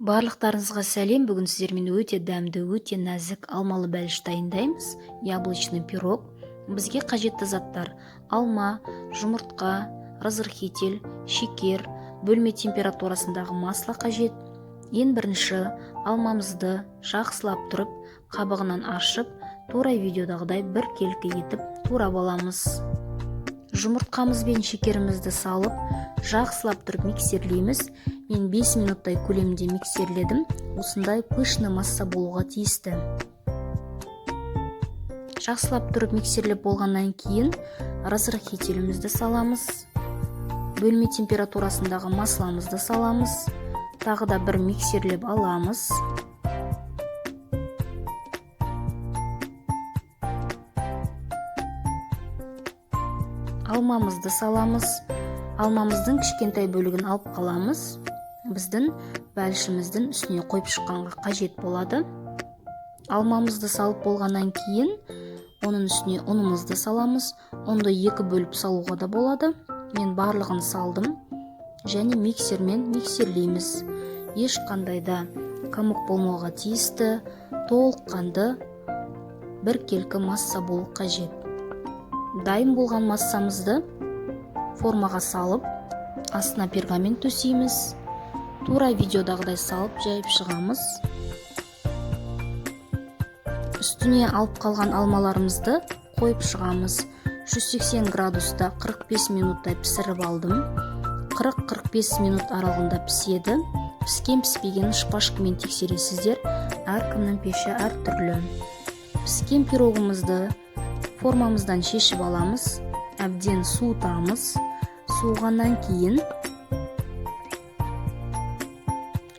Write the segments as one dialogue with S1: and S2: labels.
S1: Барлықтарыңызға сәлем. Бүгін сіздермен өте дәмді, өте нәзік алмалы бәліш дайындаймыз. Яблочный пирог. Бізге қажетті заттар: алма, жұмыртқа, разрыхлитель, шекер, бөлме температурасындағы масло қажет. Ең бірінші алмамызды жақсылап тұрып, қабығынан аршып, тура видеодағыдай біркелкі етіп турап аламыз. Жұмыртқамыз бен шекерімізді салып, жақсылап тұрып миксерлейміз. Мен 5 минуттай көлемінде миксерледім. Осындай пышный масса болуға тиісті. Жақсылап тұрып миксерлеп болғаннан кейін разрыхлителімізді саламыз. Бөлме температурасындағы масломызды саламыз. Тағы да бір миксерлеп аламыз. Алмамызды саламыз. Алмамыздың кішкентай бөлігін алып қаламыз. Біздің бәлішіміздің үстіне қойып шыққанға қажет болады. Алмамызды салып болғаннан кейін оның үстіне ұнымызды саламыз. Ұнды екі бөліп салуға да болады. Мен барлығын салдым. Және миксермен миксерлейміз. Ешқандай да комок болмауға тиісті, толыққанды біркелкі масса болу қажет. Дайын болған массамызды формаға салып, астына пергамент төсейміз. Тура видеодағыдай салып жайып шығамыз. Үстіне алып қалған алмаларымызды қойып шығамыз. 180 градуста 45 минуттай пісіріп алдым. 40-45 минут аралығында піседі. Піскен піспегенін шпажкамен тексересіздер. Әркімнің пеші әртүрлі. Піскен пирогымызды формамыздан шешіп аламыз, әбден суытамыз. Суығаннан кейін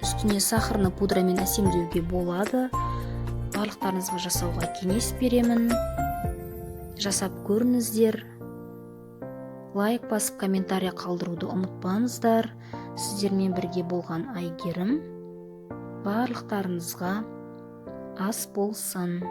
S1: үстіне сахарный пудрамен әсемдеуге болады. Барлықтарыңызға жасауға кеңес беремін. Жасап көріңіздер. Лайк басып, комментарий қалдыруды ұмытпаңыздар. Сіздермен бірге болған Айгерім. Барлықтарыңызға ас болсын.